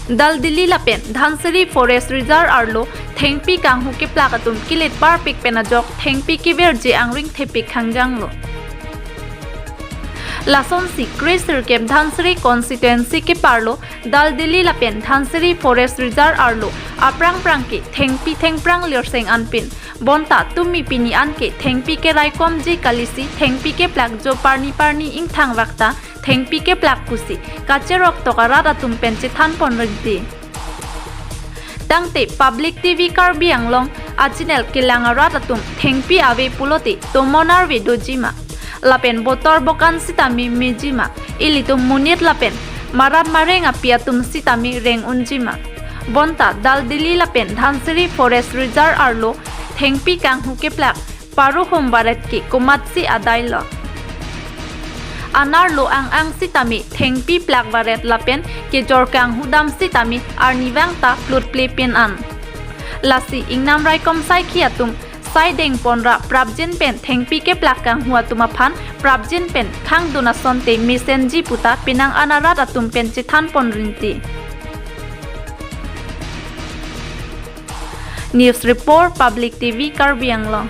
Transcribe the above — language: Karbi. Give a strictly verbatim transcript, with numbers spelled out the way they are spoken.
Daldili lapen Dhansiri Forest Reserve arlo thengpi kanghu keplak atum kilit parpik pen ajok thengpi keverji angring thepik khangjanglo. Lasonsi kre sirkep Dhansiri constituency keparlo Daldili lapen Dhansiri Forest Reserve arlo aphrang phrang ke thengpi thengphrang lirseng anpin, bonta tumi pini an ke thengpi keraikomji kalisi thengpi keplak jo parni parni ingthang vakta thengpi keplak pusi kacherok tok arat atum pen chethan pon rinti. Tangte Public T V Karbi Anglong a channel kelang arat atum thengpi ave pulote tomon arve dojima, lapen botor bokan sitame mejima, ilitum monit lapen marat mareng api atum sitame reng unjima. Bonta Daldili lapen Dhansiri Forest Reserve arlo thengpi kanghu keplak paruhum varet ke komatsi adailo. Anerlo ang ang sitame thengpi plak varet lapen kejor kanghu dam sitame arnivang ta plutple pin an. Lasi ingnam raikom saikhi atum sai dengponra prapjin pen thengpi keplak kanghu atum aphan prapjin pen khangdun asonte mesenji puta penang an arat atum pen chethan pon rinti. News Report, Public T V Karbi Anglong.